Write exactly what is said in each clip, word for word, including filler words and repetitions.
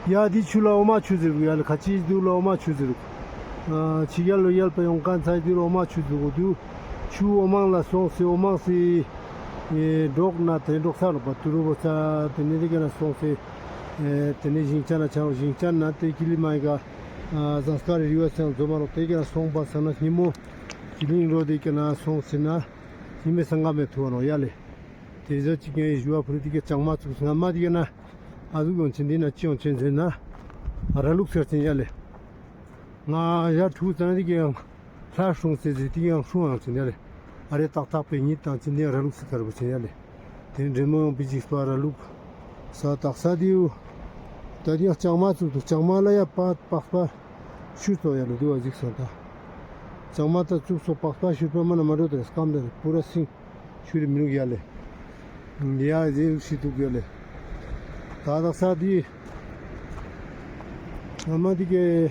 ཡ་དེ་ཆུ་ལ་འོ་མ་ཆུ་ཟེར་གི་ཡ་ལེ། ཁ་ཅིག་དུ་ལ་འོ་མ་ཆུ་ཟེར་གི། ཨ་ཕྱི་རྒྱལ་ལོ་རྒྱལ་པ་ཡོང་མཁན་ཚ་དུ་ལ་འོ་མ་ཆུ་ཟེར་གི་དུ། ཆུ་འོ་མ་ལ་སོང་སེ་འོ་མ་སེ། ཨེ་འབྲོག་ན་དེ་འབྲོག་ས་རོགས་པ་དུ་རུ་བོ་ས་དེ་ནས་དེ་ག་ན་སོང་སེ། ཨེ་དེ་ནས་ཞིང་ཆ་ན་ཆ་རོགས་ཞིང་ཆ་ན་དེ་ཀི་ལི་མ་ཡི་ག་ཨ་ཟངས་དཀར་རི་བ་སེང་འཛོམས་མ་རོགས་དེ་ག་ན་སོང་པ་ས་ན་ཉི་མོ་ཀི་ལིང་རོ་དེ་ག་ན་སོང་སེ་ན་ཉི་མའི་སང་ག་མེ་ཐུ་བ་རོགས་ཡ་ལེ། དེ་ཟ་ཅིག་ཀྱང་ཡེ་ཞུ་བ་ཕུལ་དེ་ག་ལྕང་མ་བཙུགས་སྔ་མ་དེ་ག་ན་ཨ་ཟུག་ཡོང་ཆེན་དེ་ན་ཅི་ཡོང་ཆེན་ཟེར་ན་ར་ལུག་སེར་ཆེན་ཡ་ལེ། ང་ཡ་ཕྲུ་གུ་ཙང་དེ་ག་ཡང་ལྷ་སྲུང་སེ་ཟེར་དེ་ག་ཡང་སྲུང་ཡང་ཆེན་ཡ་ལེ། ཨ་རེ་ཏག་ཏག་པའི་ཉིད་དང་ཆེན་དེ་ཡང་ར་ལུག་སེ་དཀར་པོ་ཆེན་ཡ་ལེ། དེ་འདྲེ་མོ་ཡང་པི་ཅིག་སྤ་ར་ལུག་ས་དག་ས་དེའུ། ད་དེ་ཡང་ལྕང་མ་བཙུགས་འདུག་ལྕང་མ་ལ་ཡ་པ་པགས་པ་ཤུ་ཙོག་ཡ་ལེ་དུ་བ་གཟིགས་སོང་ད། ལྕང་མ་ད་བཙུགས་སོང་པགས་པ་ཤུ་པ་མ་ན་མ་འགྲོ་དེ་སྐམ་དེ་པུ་ར་སིང་ཤུ་རི་མི་ནུག་ཡ་ལེ། ཡ་ཟེ་ཤི་དུག་ཡ་ལེ། ད་དག་ས་དེ། ཨ་མ་དེ་གའི་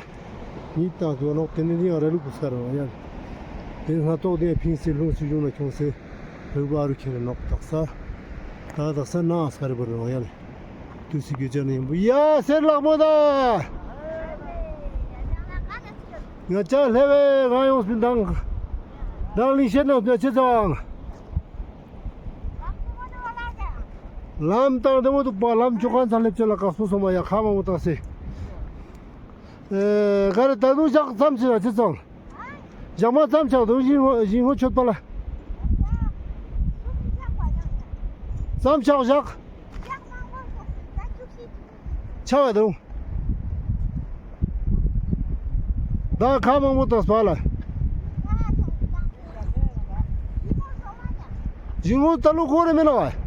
ཉིད་དང་དུ་ནོག་དེ་ནས་ཡང་ར་ལུག་པོ་སྐར་བ་ཡང་། དེ་སྔ་ཏོག་དེ་ཕིང་སེ་ལྷུང་སེ་གཞུང་ན་ཁྱོང་སེ་ལྷུག་པ་རུ་ཁྱེར་ནོག་དག་ས། ད་དག་ས་ན་སྐར་བ་རུ་ཡང་། དུས་སི་རྒྱུ་ཅན་ཡིན་པོ་ཡ་སེར་ལག་པོ་ད། ང་ཅག་ལྷེ་བའི་གང་ཡོང་སྤིན་དང་། དང་ལིང་ཤེད་ནང་དུ་ཆེ་ཚང་། ལམ་དང་བདེ་མོ་འདུག་པ། ལམ་ཅོ་ཁན་ཚ་ལེབ་ཅོ་ལ་ཀག་སྤོ་སོང་བ་ཡ་ཁ་མང་པོ་བཏང་སེ། ཨེ་ག་རེ་ད་དུང་ཞག་ཙམ་ཞིག་ལ་ཅི་ཙང་། ཞག་མ་ཙམ་ཆག་དུང་ཞིང་ངོ་ཞིང་ངོ་ཆོད་པ་ལ། ཙམ་ཆག་ཞག་ཆ་བ་དུང་། ད་ཁ་མང་པོ་བཏང་སྤ་ལ། ཞིང་ངོ་ད་ལོ་ཁོ་རེ་མེད་ལ་བ།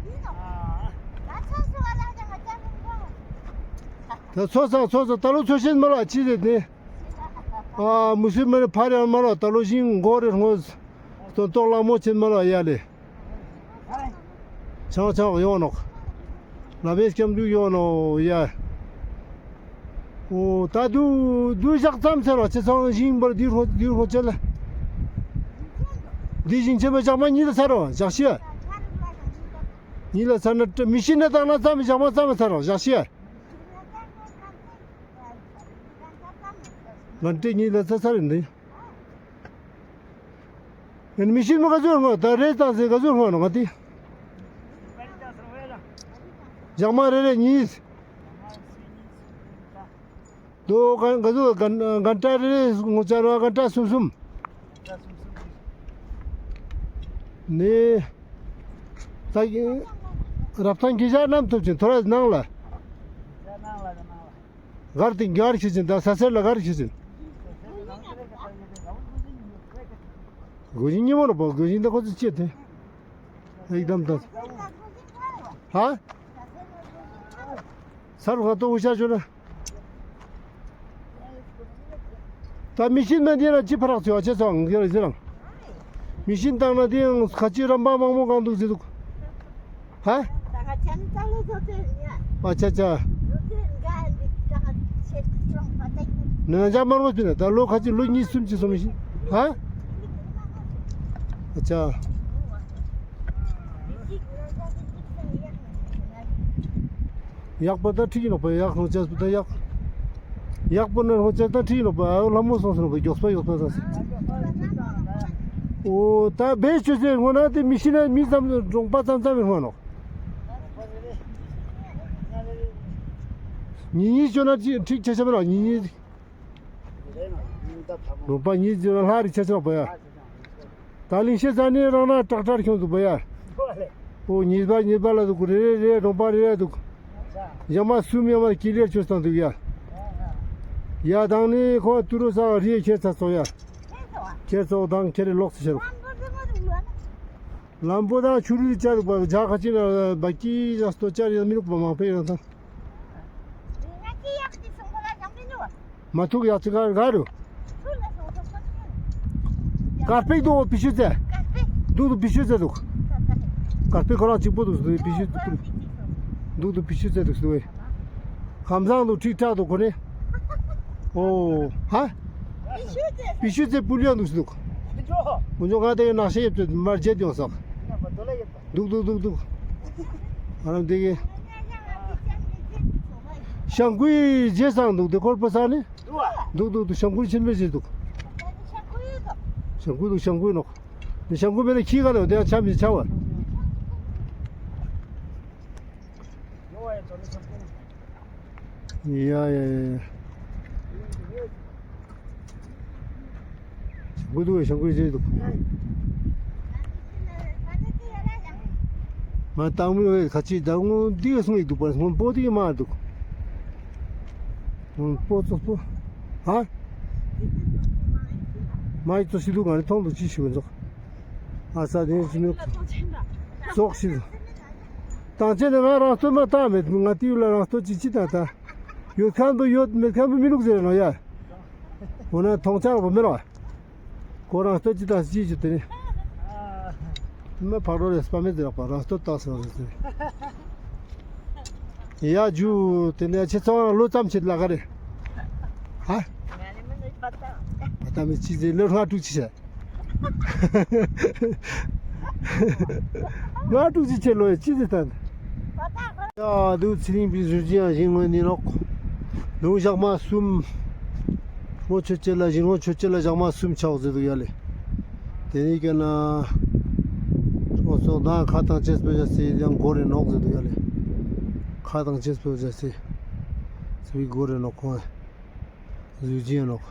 ད་ཚོ་ས་ཚོ་ས་ད་ལོ་ཚོ་ཤེས་མ་ལ་ཅི་རེད་དེ། ཨ་མུ་སུ་མེ་རེ་ཕ་རེ་མ་ལ་ད་ལོ་ཞིང་མགོ་རེ་སྔོ། སྟོན་ཐོག་ལ་མོ་ཆེན་མ་ལ་ཡ་ལེ། ཆང་ཆང་ཡོང་ནོག་ལ་བེ་སྐྱམ་དུ་ཡོང་ནོག་ཡ། འོ་ད་དུ་དུ་ཞག་ཙམ་ཟེར་བ་ཅི་ཚང་ཞིང་བར་དུ་ཧོ་དུ་ཧོ་ཆེ་ལ། དུ་ཞིང་ཆེན་པོ་ཞག་མ་གཉིས་ལ་ཚར་རོ་ཞག་ཤི་ཡ། གཉིས་ལ་ཚར་ན་མི་ཤི་ན་དང་ན་ཙམ་ཞག་མ་ཙམ་ཚར་རོ་ཞག་ཤི་ཡ། ང་འདྲེ་གཉིས་ལ་ཚ་ཚ་རེད་འདི། ཨན་མི་ཤིན་མོ་ག་ཟུར་ཧོ་ད་རེ་དང་ཟེ་ག་ཟུར་ཧོ་ནོ་ང་ཏི། ཞག་མ་རེ་རེ་གཉིས། དོ་ག་ག་ཟུར་ག་ག་ཏྲ་རེ་རེ་ངོ་ཅ་ར་ག་ཏྲ་གསུམ་གསུམ། ནི། ད་རབ་ཐང་གི་ཞག་རྣམ་ཐོབ་ཅིང་ཐོ་རས་ནང་ལ། གར་ཏེ་གར་ཁྱི་ཅན་ད་ས་སེར་ལ་གར་ཁྱི་ཅན། གོ་ཞིང་ཉི་མོ་ལ་པོ་གོ་ཞིང་ད་ཁོ་ཚོ་ཅེས་ཏེ། ཨེག་དམ་དང་། ཧ། སར་ཁ་ཏོ་འུ་ཤ་ཅོ་ན། ད་མི་ཤིན་མ་འདི་ན་ཅི་ཕ་རག་ཚོ་ཨ་ཅེ་ཚོ་ཨང་གི་ར་ཟེར་ཨང་། མི་ཤིན་བཏང་ན་དེ་ཡང་ཁ་ཅིག་རམ་པ་མང་པོ་གང་འདུག་ཟེར་འདུག་ཧ། ཨ་ཅ་ཅ། ནང་ཅ་མར་བ་ཅི་ན་ད་ལོ་ཁ་ཅིག་ལོ་གཉིས་གསུམ་ཅིག་སོང་མི་ཤིན། ཧ། ཨ་ཅ། ཡག་པོ་ད་ཁྲིག་ཡིན་ནོག་པ་ཡག་ཧོང་ཅས་པོ་ད་ཡག་ཡག་པོ་ན་ཧོང་ཅས་ད་ཁྲིག་ཡིན་ནོག་པ་ཨ་ལྷ་མོ་སོང་སོང་ནོག་པ་མགྱོགས་པ་མགྱོགས་པ་ད་སེ། འོ་ད་བེད་སྤྱོད་སེ་སྔོན་ན་དེ་མི་ཤི་ན་མི་ཙམ་གྲོང་པ་ཙམ་ཙམ་མི་སྔོན་ནོག་ཉིན་གཉིས་སྤྱོད་ན་ཅི་ཁྲིག་ཆ་ཆ་མེད་ནོག་ཉིན་གཉིས། གྲོང་པ་གཉིས་སྤྱོད་ན་ལྷ་རི་ཆ་ཆ་ནོག་པ་ཡ། ད་ལིང་ཤེད་ཟ་ནི་རང་ན་ཏྲག་ཏྲག་ཁྱོང་འདུག་པ་ཡ། ཨོ་གཉིས་པ་གཉིས་པ་ལ་འདུག་རེ་རེ་རེ་གྲོང་པ་རེ་རེ་འདུག་ཡ་མ་གསུམ་ཡ་མ་ཀི་ལེར་ཆོས་བཏང་འདུག་ཡ། ཡ་དང་ནི་ཁོང་ཏུ་རུ་ས་རི་ཁྱེར་ཚ་ཚོ་ཡ། ཁྱེར་ཚོ་དང་ཁྱེར་རེ་ལོག་སི་ཤར། ལམ་བོ་དང་ཆུ་རུ་ཅར་བ་ཇ་ཁ་ཅི་ན་བ་ཀི་ཡ་སྟོ་ཅར་ཡ་མི་རུག་པ་མང་པོ་ཡོད་དང་། མ་ཐུག་ཡག་ཅིག་ག་རུ། དཀར་པེ་དུ་པི་ཤུ་ཙེ། དུག་དུ་པི་ཤུ་ཙེ་དུག་དཀར་པེ་ཁོ་རང་གཅིག་པོ་དུག་དུག་པི་ཤུ་ཙེ་དུག་དུག་དུ་པི་ཤུ་ཙེ་དུག་དུག་ཁམས་བཟང་དུ་ཁྲིག་ཁྲག་དུག་ཁོ་ནི། ཨོ། ཧ། པི་ཤུ་ཙེ་པུ་ལིང་དུག་དུག་ཀུན་སྦྱོང་ག་དེ་ནག་ཤེས་ཡོད་དུ་མར་བརྗེད་ཡོང་ས། དུག་དུག་དུག་དུག་ཨ་རམ་དེ་གི། ཤང་ཀུའི་རྗེས་སང་འདུག་དེ་སྐོར་པོ་ས་ནི། འདུག་འདུག་འདུག་ཤང་ཀུའི་ཆེན་པོའི་རྗེས་འདུག་ཤང་ཀུའི་འདུག་ཤང་ཀུའི་ནོག་དེ་ཤང་ཀུའི་མེད་ན་ཁྱི་ག་ལ་དེ་ཡང་ཆམ་ཞིག་ཆ་བ། ཡ་ཡ་ཡ་ཡ། ཤང་ཀུའི་འདུག་ཤང་ཀུའི་རྗེས་འདུག་མ་བཏང་མི་བས་ཁ་ཅིག་ད་སྔོན་འདི་ག་སོང་ཡིག་འདུག་པ་སྔོན་པོ་འདི་ག་མ་འདུག་སྔོན་པོ་ཙོག་པོ། ཧ། མ་ཡིག་ཙོག་ཞིག་འདུག་ང་ནི་མཐོང་འདུག་ཅི་ཞིག་མི་འདུག་ཨ་ས་དེ་ཅི་མི་ཙོག་ཞིག་འདུག་དང་ཅི་ནི་ང་རང་སྟོད་མ་བཏང་མེད་ང་དེ་ཡུལ་ལ་རང་སྟོད་ཅི་ཅི་ད་ད། ཡོད་ཁན་པོ་ཡོད་མེད་ཁན་པོ་མི་ནུག་ཟེར་ནོ་ཡ། འོ་ན་མཐོང་ཆ་རོགས་པ་མེད་རོགས། ཁོ་རང་སྟོད་ཅི་ད་ཅི་ཅི་དེ་ནི། མི་ཕག་རོ་རེ་སྤ་མེད་ཟེར་རོགས་པ་རང་སྟོད་ཏག་ཟེར་རོགས་ཟེར། ཡ་ཇུ་དེ་ནས་ཁྱེད་ཚོ་ལོ་ཙམ་ཆེད་ལ་ག་རེ། ཧ། ང་ནི་མི་ནི་པ་ཏང་། པ་ཏང་མི་ཅི་ཟེར་ལོ་ལྔ་དྲུག་ཅི་ཟེར། ང་དྲུག་ཅུ་ཆེ་ལོ་ཡ་ཅི་ཟེར་ཐན། ཡ་དུ་ཚེ་རིང་པའི་ཟུར་ཅན་ཡང་ཞིང་ངོས་ནི་ནོག་དུང་ཞག་མ་གསུམ། ངོ་ཆོད་ཅེ་ལ་ཞིང་ངོ་ཆོད་ཅེ་ལ་ཞག་མ་གསུམ་ཆགས་ཟེར་དུ་ཡ་ལེ། དེ་ནི་ཀྱ་ན། ཁོ་ཚོ་ན་ཁ་དང་ཅེས་པོ་ཡ་སེ་ཡང་གོ་རེ་ནོག་ཟེར་དུ་ཡ་ལེ། ཁ་དང་ཅེས་པོ་ཡ་སེ། སེ་བི་གོ་རེ་ནོག་ཁོ། ཟུར་ཅན་ནོག་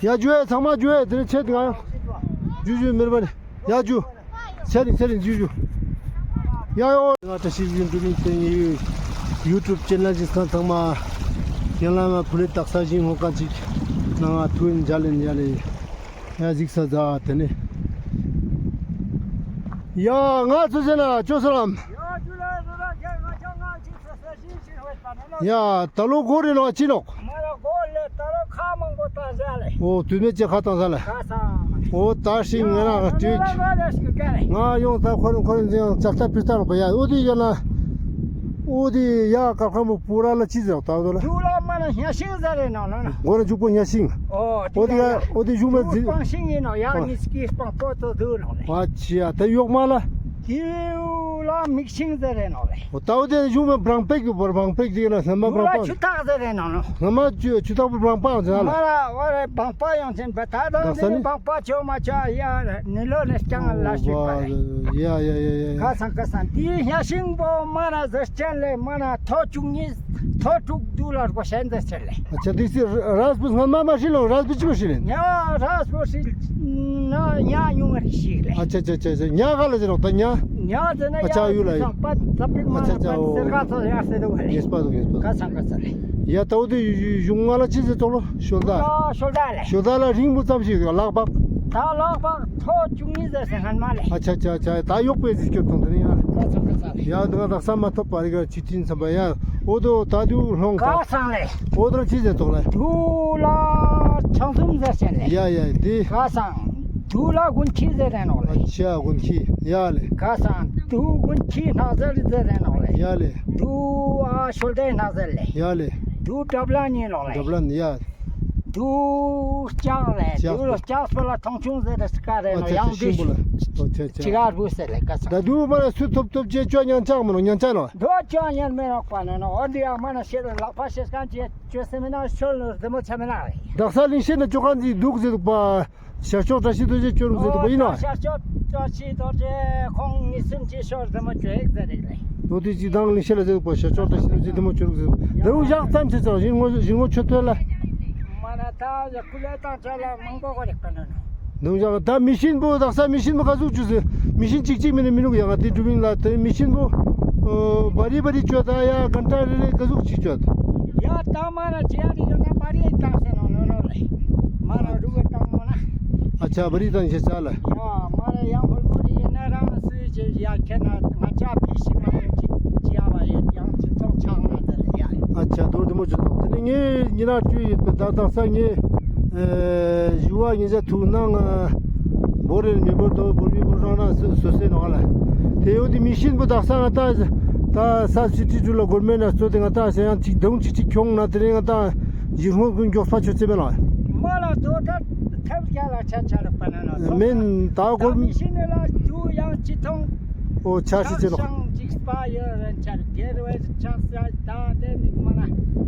ཡ་ཇུ་ཨེ་ཚང་མ་ཇུ་ཨེ་དེ་ནས་ཆེད་ང་ཇུ་ཇུ་མེར་བ་ནི་ཡ་ཇུ། ཚེ་རིང་ཚེ་རིང་ཇུ་ཇུ། ཡ་ཡོ། ང་ཏ་ཤི་ཇུ་འགྲུལ་རིང་ཏེ་ཡུ་ཊུབ་ཅེ་ནལ་ཅིག་ཁན་ཚང་མ་ཡང་ལ་མ་ཕུ་ལེ་དག་ས་ཞིང་ཧོ་ཀ་ཅིག་ན་ང་ཐུ་ཨིན་ཇ་ལེན་ཡ་ལེ། ཡ་གཟིགས་ས་ཛ་དེ་ནི། ཡ་ང་ཚོ་ཟེར་ན་ཅོ་སོ་རམ། ཡ་ད་ལོ་གོ་རེ་ལོ་ཅི་ནོག་ཨོ་དུས་མེད་ཅེ་ཁ་བཏང་ས་ལེ། ཨོ་ད་ཤིང་ང་རང་ང་ཡོང་ད་ཁོ་རང་ཁོ་རང་ཡང་ཙག་ཙག་ཕི་སྟ་ལོ་པ་ཡ་ཨོ་དི་ཡ་ན། ཨོ་དི་ཡ་ཀ་ཁ་མོ་པུ་ར་ལ་ཅི་ཟེར་ད་དོ་ལ། དུ་ལ་མ་ན་ཉ་ཤིང་ཟེར་རེ་ནོ་ལ་ན། མགོ་ན་ཇུག་པོ་ཉ་ཤིང་། ཨོ་དི་ཡ་ཨོ་དི་ཞུ་མ་ཟི། སྤང་ཤིང་ཡིན་ནོ་ཡ་མི་སྐྱིད་སྤང་པོ་ཏོ་དུ་ནོ་ལེ། ཨ་ཅི་ཡ་ད་ཡོག་མ་ལ། དུ་ལ་མིག་ཤིང་ཟེར་རེ་ནོ་ལེ། འོ་ཏའོ་དེ་ཞུ་མ་བྲང་པེག་གི་བོར་བྲང་པེག་དེ་ན་སྣམ་པ་བྲང་པ། ཆུ་ཐག་ཟེར་རེ་ནང་ནོ། སྣམ་པ་ཆུ་ཆུ་ཐག་པོ་བྲང་པ་ཟེར་ལ། མ་ར་འོ་རེ་བྲང་པ་ཡང་ཆེན་པ་ད་དང་དེ་ནི་བྲང་པ་ཆོ་མ་ཆོ་ཡ་ནི་ལོ་ནི་རྐྱང་ལ་ཞིག་པ་རེ། ཡ་ཡ་ཡ་ཡ། ཁ་སང་ཁ་སང་དེ་ཉ་ཤིང་པོ་མ་ར་ཟེར་ཅན་ལེ་མ་ར་ཐོ་བཅུ་གཉིས་ཐོ་དྲུག་དུ་ལ་གོ་ཤན་ཟེར་ཅན་ལེ། ཨ་ཅག་དེ་སི་ར་རས་པོ་སྔན་མ་མ་ཤི་ལོ་རས་པོ་ཅི་མ་ཤི་ལེ། ཉ་རས་པོ་ཤི་ན་ཉ་ཡུང་རི་ཤི་ལེ། ཨ་ཅག་ཅག་ཅག་ཅག་ཉ་ག་ལ་ཟེར་རོག་ད་ཉ། ཉ་ཟེར་ན་ཨ་ཅག་ཡུལ་ལ་ཡོད། པ་ད་པིག་མ་ཨ་ཅག་ལ་ཅག་པ་ཟེར་ག་ཚོ་ཡ་ཟེར་དུ་བ་ལེ། ངེས་པ་དུ་ངེས་པ་དུ། ཁ་སང་ཁ་སང་ལེ། ཡ་ད་འོ་དེ་ཡུ་ཡུ་ང་ལ་ཅི་ཟེར་ཙོག་ལོ་ཤོལ་ད། ཨ་ཤོལ་ད་ལེ། ཤོལ་ད་ལ་རིང་པོ་ཙམ་ཞིག་ཡོད་ལག་པག་ད་ལག་པག་ཐོ་བཅུ་གཉིས་ཟེར་སེ་སྔན་མ་ལེ། ཨ་ཅག་ཅག་ཅག་ད་ཡོག་པའི་ཟིག་སྐྱོད་ཐོང་དེ་ནི་ཡ། ཁ་སང་ཁ་སང་ལེ། ཡ་དུ་ང་དག་ས་མ་ཐོབ་པ་རི་ག་ཅི་ཅིན་ཚམ་པ་ཡ། འོ་དོ་ད་དུ་ལྷོང་ཁ་སང་ལེ། འོ་དོ་ཅི་ཟེར་ཙོག་ལེ། དུ་ལ་ཆང་འཛུམ་ཟེར་ཅན་ལེ། ཡ་ཡ་དེ། ཁ་སང་། དུ་ལ་དགུན་ཁྱི་ཟེར་རེ་ནོག་ལེ། ཨ་ཅག་དགུན་ཁྱི་ཡ་ལེ། ཁ་སང་དུ་དགུན་ཁྱི་ནག་ཟེར་ཟེར་རེ་ནོག་ལེ། ཡ་ལེ། དུ་ཨ་ཤོལ་དེ་ནག་ཟེར་ལེ། ཡ་ལེ། དུ་གྲབ་ལ་ཉེ་ནོག་ལེ། གྲབ་ལ་ཉེ་ཡ། དུ་ལྕགས་ལེ། ལྕགས་དུ་ལ་ལྕགས་སྤོ་ལ་ཐོང་ཆུང་ཟེར་རེ་སི་ཀ་རེ་ནོག་ཡང་དུ་ཅི་ག་རུ་ཟེར་ལེ་ཁ་སང་། ད་དུ་མ་ན་སུ་ཐོབ་ཐོབ་ཅེ་ཅོ་ཉན་ཅག་མ་ནོག་ཉན་ཅག་ནོག་དོ་ཅོ་ཉན་མེ་ནོག་པ་ནོ་ནོ་འོ་འདི་ཡང་མ་ན་ཤེས་ལ་ལག་པ་ཤེས་ཀ་ཅེ་ཅོ་སེ་མེ་ན་ཤོལ་ལོ་རྡེ་མོ་ཆ་མེ་ན་རེ། དག་ས་ལིང་ཤེས་ན་ཅོ་ཁན་ཅིག་འདུག་ཟེར་འདུག་པ། ཤར་ཕྱོགས་བཀྲ་ཤིས་རྡོ་རྗེ་ཅོ་རུག་ཟེར་འདུག་པ་ཡིན་ནོ། ཤར་ཕྱོགས་བཀྲ་ཤིས་རྡོ་རྗེ་ཁོང་ཉིས་གསུམ་ཅིག་ཤོར་རྡེ་མོ་ཅོ་ཡིག་ཟེར་རེད་ལེ། འདུག་དེ་ཅིག་དང་ལིང་ཤེས་ལ་ཟེར་འདུག་པ་ཤར་ཕྱོགས་བཀྲ་ཤིས་རྡོ་རྗེ་རྡེ་མོ་ཅོ་རུག་ཟེར་འདུག་དེ་རུ་ཞག་ཙམ་ཆེ་ཙང་ཞིང་ངོ་ཞིང་ངོ་ཆོད་ཐོས་ལ། མ་ན་ད་ཡ་ཀུ་ལེ་དང་ཅ་ལ་མང་པོ་གོ་རེ་ཀ་ནོ་ནོ། ནུང་ཞག་ད་མི་ཤིན་པོ་དག་ས་མི་ཤིན་པོ་ག་ཟུག་ཅུ་ཟེར། མི་ཤིན་ཅིག་ཅིག་མི་ནི་མི་ནུག་ཡ་ང་དེ་འགྲུབ་ཡིན་ལ་དེ་མི་ཤིན་པོ། ཨོ་བ་རི་བ་རི་ཅོ་ད་ཡ་གན་ཏ་རེ་རེ་ག་ཟུག་ཅིག་ཅོ་ད། ཡ་ད་མ་ན་ཅི་ཡ་རི་ཡོད་ན་བ་རི་བཏང་སེ་ནོ་ནོ་ནོ་རེ། མ་ན་རུ་བ་བཏང་མོ་ན། ཨ་ཅག་བ་རི་བཏང་ཤེས་ཅག་ལ། ཡ་མ་ན་ཡང་ཧོལ་མོ་རི་ཡིན་ན་རང་སུ་ཅི་ཡ་ཁེ་ན་ང་ཅག་ཕི་ཤི་མ་ཡོད་ཅིག་ཅི་ཡ་བ་ཡོད་ཡང་ཅི་ཚོང་ཆག་ན་ད་རེ་ཡ། ཨ་ཅག་རྡོ་རྡེ་མོ་ཅོ་ད་དེ་ནི་ངའི་ཉི་ན་ཅུ་ཡོད་པའི་ད་དག་ས་ངའི་ཨེ་ཞུ་བ་ཉི་ཟེར་ཐུག་ནང་ཨ་ བོར་རེ་མི་བོར་དོ་བོར་མི་བོར་རང་རང་སོ་སོ་སེ་ནོག་ལེ། དེ་ཡོད་དེ་མི་ཤིན་པོ་དག་ས་ང་ཏང་ད་ས་སི་ཊི་ཅུ་ལ་གོར་མེན་ན་སོ་དེ་ང་ཏང་ས་ཡང་ཅིག་དུང་ཅིག་ཅིག་ཁྱོང་ན་དེ་རིང་ང་ཏང་ཡིད་སྔོན་ཀུན་མགྱོགས་པ་ཆོད་ཚེ་མེད་ལ། མ་ལ་དོ་ད་ཐབས་རྒྱ་ལ་ཆ་ཆ་རག་པ་ན་ན་སོ་མེན་ད་གོར་མི་ཤིན་ལ་དུ་ཡང་ཅི་ཐོང་། ཨོ་ཆ་ཤི་ཅེ་ནོག་ཅིག་སྤ་ཡོད་རན་ཆར་གེར་བས་ཆ་ས་ད་དེ་ནི་མ་ན་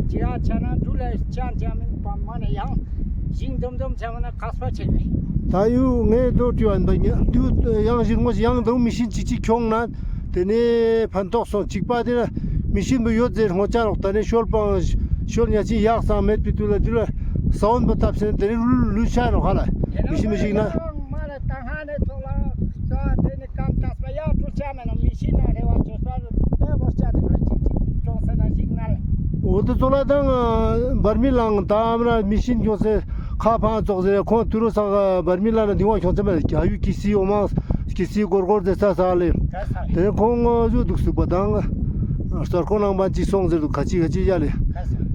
ཅི་ཡ་ཆ་ན་འགྲུལ་ལ་ཆ་ཆ་མིན་པ་མ་ན་ཡང་ཞིང་འཛོམ་འཛོམ་ཆ་མ་ན་ཁ་སྤ་ཆེ་ནི། ད་ཡུ་ངས་དོ་ཀྲི་བན་པ་ཉ་དུ་ཡང་ཞིག་ངོ་ཡང་དུང་མི་ཤིན་ཅིག་ཅིག་ཁྱོང་ན་དེ་ནས་ཕན་ཐོགས་སོང་ཅིག་པ་དེ་ན་མི་ཤིན་པོ་ཡོད་ཟེར་ངོ་ཅ་རོག་ད་ནས་ཤོལ་པང་ཤོལ་ཉ་ཅི་ཡག་སང་མེད་པའི་དུས་ལ་དུས་ལ་ས་བོན་པོ་བཏབ་ཟེར་དེ་ནས་ལུས་ལུས་ཆ་རོག་ཧ་ལ་མི་ཤིན་མི་ཤིག་ན། མ་ལ་ཏང་ཧ་ནེ་ཐོག་ལ་ས་དེ་ནི་ཀམ་ཏག་པ་ཡ་ཀྲུ་ཆ་མེ་ན་མི་ཤི་ན་རེ་བ་ཅོ་ས་རུ་པེ་བོ་ཆ་དེ་ཀྲུ་ཅིག་ཅིག་ཅོང་ས་ན་ཞིག་ན་ལེ། འོ་དེ་ཙོགས་ལ་དང་འབར་མི་ལང་ད་ཨ་མ་ན་མི་ཤིན་ཀྱོང་སེ་ཁ་ཕང་ཙོགས་ཟེར་ཁོང་ཏུ་རུ་ས་འབར་མི་ལ་ན་དིང་བ་ཁྱོང་ཚེ་མེད་རྒྱ་ཡུ་ཀི་སི་འོ་མ་ཀི་སི་གོར་གོར་ཟེར་ས་ས་ལེ། དེ་ཁོང་ངོ་ཟུ་འདུག་སུག་པ་དང་སར་ཁོང་ནང་པ་ཅིག་སོང་ཟེར་འདུག་ཁ་ཅིག་ཁ་ཅིག་ཡ་ལེ།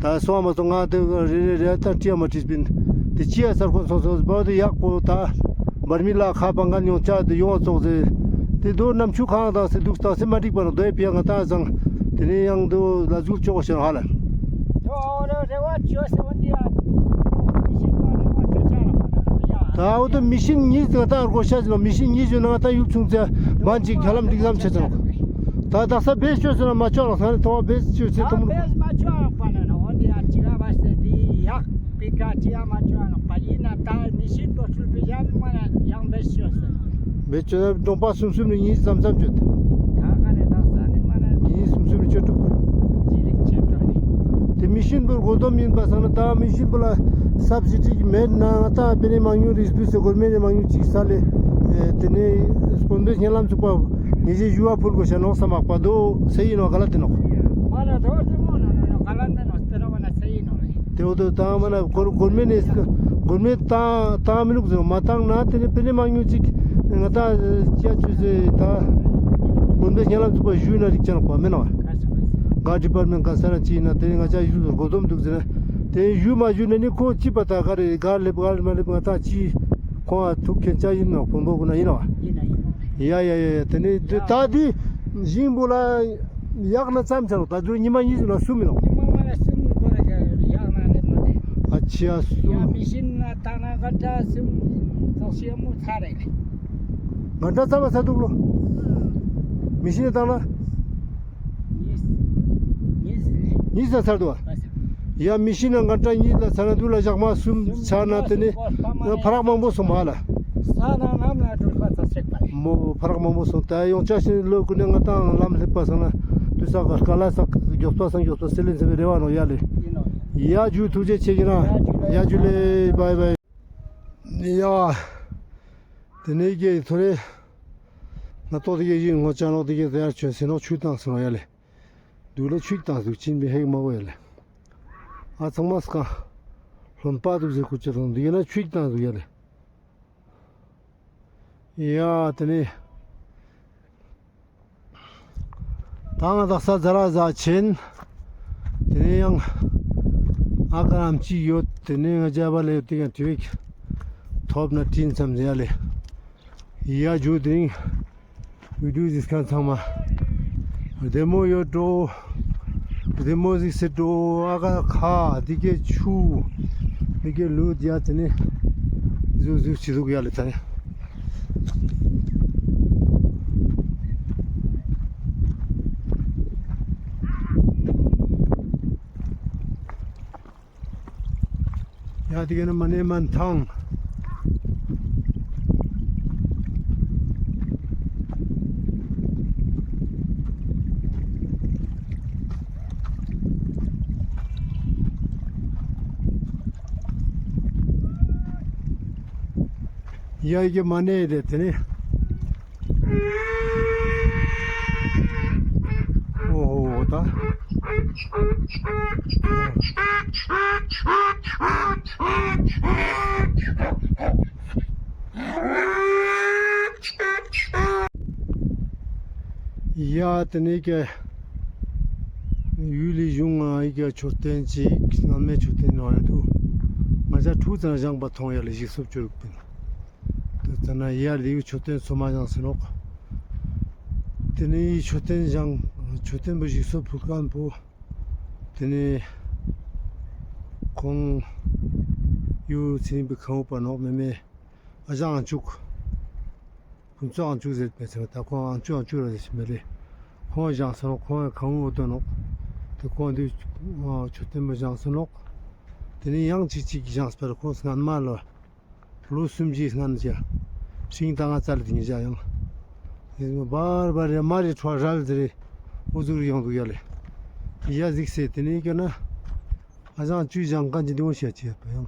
ད་སོང་མ་སོང་ང་དེ་རེ་རེ་རེ་ད་ཅི་ཡ་མ་བྲིས་པིན། དེ་ཅི་ཡ་སར་ཁོང་སོང་སོང་བ་དེ་ཡག་པོ་ད་འབར་མི་ལ་ཁ་པང་ང་ཉོང་ཆ་དེ་ཡོང་བ་ཙོགས་ཟེར། དེ་དོ་ནམ་ཆུ་ཁང་དང་སེ་འདུག་དང་སེ་མ་འགྲིག་པ་ནོ་དོ་ཡ་ཕི་ཡ་ང་ཏང་ཟང་དེ་ནས་ཡང་དོ་ལ་ཟུག་ཆོག་ཤེས་ཧ་ལ། ད་འོ་དོ་མི་ཤིན་གཉིས་ང་ཏང་རྒོ་ཤ་ཟིན་ནོ་མི་ཤིན་གཉིས་ཟིན་ན་ང་ཏང་ཡུག་ཆུང་ཚེ་བན་ཅིག་ག་ལམ་འགྲིག་ཙམ་ཆེ་ཚང་། ད་དག་ས་བེད་སྤྱོད་ཟེར་ན་མ་ཆོག་ལ་ས་ནི་ཐོ་བ་བེད་སྤྱོད་ཟེར་ཐོ་མ། བེད་མ་ཆོག་ལ་པ་ན་ན་འོ་འདི་ཡ་ཅི་ག་བ་སྟེ་འདི་ཡག་པི་ཀ་ཅི་ཡ་མ་ཆོག་ལ་པ་ཡིན་ན་ད་མི་ཤིན་པོ་ཚུལ་པི་ཡ་མ་ན་ཡང་བེད་སྤྱོད་ཟེར། བེད་སྤྱོད་གྲོང་པ་གསུམ་གསུམ་ནི་གཉིས་ཙམ་ཙམ་སྤྱོད། ད་ག་ནས་དག་ས་ནི་མ་ན་གཉིས་གསུམ་གསུམ་ནི་སྤྱོད་ཐུབ། ཅི་ལིག་ཆེ་ཏོ་ནི། དེ་མི་ཤིན་པོ་རྒོ་དོམ་ཡིན་པ་སང་ན་ད་མི་ཤིན་པོ་ལ་སབ་སི་ཌི་མེད་ན་ང་ཏང་པེ་ནེ་མང་ཉུང་རིགས་དུས་སེ་གོར་མེན་ནེ་མང་ཉུང་ཅིག་ས་ལེ། དེ་ནས་དཀོན་པའི་སྙན་ལམ་ཚུགས་པ་ངེས་ཤེས་ཞུ་བ་ཕུལ་དགོས་ཤ་ནོག་ས་མག་པ་དོ་སེ་ཡིན་ནོག་ག་ལ་དེ་ནོག་མ་ལ་དོ་སེ་མོ་ནོ་ནོ་ནོ་ག་ལ་མེ་ནོ་སྤེ་ར་བ་ན་སེ་ཡིན་ནོ་རེ། དེ་འོ་དོ་ཏང་མ་ན་གོར་གོར་མེན་ནེ་གོར་མེན་ཏང་ཏང་མི་ནུག་ཟེར་མ་ཏང་ན་དེ་ནས་པེ་ནེ་མང་ཉུང་ཅིག་ང་ཏང་ཅི་ཡ་ཆུ་ཟེར་ད་དཀོན་པའི་སྙན་ལམ་ཚུགས་པ་ཞུས་ན་རིག་ཅན་པ་མེན་ནོ། ག་ཌི་པར་མེན་ག་ས་ར་ཅི་ཡིན་ན་དེ་ནས་ང་ཅག་ཡུལ་རྒོ་དོམ་འདུག་ཟེར་ན་དེ་ཡུལ་མ་ཞུས་ན་ནི་ཁོ་ཅི་པ་ད་ག་རེ་ག་ལེབ་ག་མ་ལེབ་ང་ཏང་ཅི་ཁོང་ཨ་ཐུག་ཁན་ཅག་ཡིན་ནོ་བོན་པོ་ཀུན་ན་ཡིན་ནོ། ཡིན་ན་ཡིན་ནོ། ཡ་ཡ་ཡ་ཡ་དེ་ནས་ད་དེ་ཞིང་པོ་ལ་ཡག་ན་ཙམ་ཆ་ནོག་ད་དུ་ཉི་མ་གཉིས་ཟིན་ན་གསུམ་ཡིན་ནོག་ཉི་མ་མ་ལ་གསུམ་གོ་ར་ག་ཡག་ན་ལེབ་མ་ལེ། ཨ་ཆི་ཡ་གསུམ། ཡ་མི་ཤིན་ན་ཏང་ན་ག་འདྲ་གསུམ་ཙོགས་ཤིག་མོ་ཚར་རེ་ལེ། ག་འདྲ་ཙམ་ཚར་འདུག་ལོ། མི་ཤིན་ན་ཏང་ན། གཉིས། གཉིས་ལེ། གཉིས་ལ་ཚར་འདུག་ཨ། ཡ་མི་ཤིན་ན་ག་འདྲ་གཉིས་ལ་ཚར་ན་དུ་ལ་ཞག་མ་གསུམ་ཚར་ན་དེ་ནས་ཕ་རག་མང་པོ་སོང་བ་ལ། ས་ན་ངམ་ལ་དུ་ལ་ཚ་སེག་པ་ལེ། མོ་ཕ་རག་མང་པོ་སོང་ད་ཡོང་ཆ་ཤིན་ལོ་ཀུན་ནས་ང་ཏང་ལམ་སླེབས་པ་སང་ན་དུ་ས་ག་སྐ་ལ་ས་མགྱོགས་པ་སང་མགྱོགས་པ་སེ་ལེན་ཟེར་བའི་རེ་བ་ནོ་ཡ་ལེ། ཡིན་ནོ། ཡ་ཇུ་ཐུགས་རྗེ་ཆེ་ཡིན་ན། ཡ་ཇུ་ལེ་བའི་བའི། ཡ། དེ་ནས་ཀྱི་ཐོ་རེ། ང་ཏོག་དེ་གའི་ཡིན་ངོ་ཅ་ནོག་དེ་གའི་དེ་ཡར་བྱོན་སེ་ནོག་ཆུ་བཏང་སེ་ནོག་ཡ་ལེ། དུག་ལ་ཆུ་བཏང་དུག་ཅིན་པའི་ཧེག་མ་གོ་ཡ་ལེ། ཨ་ཚང་མ་སྐ་ལྷོན་པ་དུག་ཟེར་ཁུ་ཆ་དང་དུག་ཡ་ན་ཆུ་བཏང་དུག་ཡ་ལེ། ཡ་དེ་ནས་ད་ང་དག་ས་ཛ་ར་ཛ་ཆེན། དེ་ནས་ཡང་ཨ་ཀ་རམ་ཅིག་ཡོད། དེ་ནས་ང་ཇ་བ་ལེ་ཡོད་དེ་ཡང་དུས་ཐོབ་ན་དྲིན་ཙམ་ཡ་ལེ། ཡ་ཇུ་དེ་རིང་བི་ཌིའོ་གཟིགས་མཁན་ཚང་མ་བདེ་མོ་ཡོད་འགྲོ། བདེ་མོ་གཟིགས་སེ་འགྲོ། ཨ་ཀ་ཁ་འདི་གའི་ཆུ་འདི་གའི་ལུད་ཡ་དེ་ནས་ཟུག་ཟུག་ཅི་ཟུག་ཡ་ལེ་ད་ནི། ཡ་དེ་ག་ནི་མ་ནེ་མན་ཐང་། ཡ་ཡི་གེ་མ་ནེ་དེ་དེ་ནི། ཨོ་ཧོ་ད། ཡ་དེ་ནས་ཀྱི་ཡུལ་ལི་གཞུང་ང་ཡི་གེ་མཆོད་རྟེན་ཅིག་སྔ་མའི་མཆོད་རྟེན་ནོ་ཡ་དུ་ང་ཅག་ཕྲུ་ཙམ་བཞེངས་པ་མཐོང་ཡ་ལ་ཞིག་སོབ་ཅོ་རུག་པིན། དེ་ ད་ན་ཡར་ལི་ཡུ་མཆོད་རྟེན་སོ་མ་བཞེངས་སེ་ནོག། ཏེ་ནེ་མཆོད་རྟེན་བཞེངས་མཆོད་རྟེན་པོ་ཞིག་གསོ་ཕུལ་ཁན་པོ། ཏེ་ནེ་ཁོང་ཡུ་ཚེ་རིང་པའི་ཁང་པ་ནོག་མེ་མེ། ཨ་ཞང་ཨང་ཅུག། ཕུན་ཚོགས་ཨང་ཅུག་ཟེར་པའི་ཚེ་ད་ཁོང་ཨང་ཅུག་ཨང་ཅུག་ར་ཟེར་མེ་རེ། ཁོང་བཞེངས་སེ་ནོག། ཁོང་ཁང་པ་འོ་དོ་ནོག། ཏེ་ཁོང་དུ་མཆོད་རྟེན་པོ་བཞེངས་སེ་ནོག། ཏེ་ནེ་ཡང་ཅིག་ཅིག་བཞེངས་པར་ཁོང་སྔན་མ་ལོ། ལོ་སུམ་ཅུའི་སྔན་ཅིག་ཤིང་ཏང་ང་ཙལ་ཏེ་ཉེ་ཞག་ཡང་། བར་བར་རེ་མ་རེ་ཁྲོ་རལ་ཟེར་རེ་འོ་ཟུག་རེ་ཡོང་དུག་ཡ་ལེ། ཡ་གཟིགས་སེ་ཏེ་ནེ་ཀྱོ་ན་ཨ་ཞང་ཅུ་བཞེངས་ཁན་ཅིག་འདི་འོ་ཤ་ཅེས་པ་ཡང་།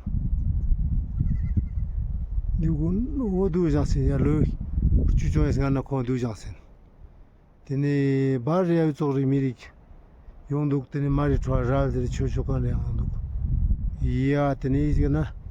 འདི་ཀུན་འོ་དུ་བཞེངས་སེ་ཡ་ལོ་ཅུ་ཅོ་ཡི་སྔན་ན་ཁོང་དུ་བཞེངས་སེ། ཏེ་ནེ་བར་རེ་ཡ་ཙོག་རེ་མི་རིགས་ཡོང་དུག། ཏེ་ནེ་མ་རེ་ཁྲོ་རལ་ཟེར་རེ་ཆོས་ཞུ་ཁན་རེ་ཡོང་དུག་ཡ། ཏེ་ནེ་ཨི་ཟེར་ན་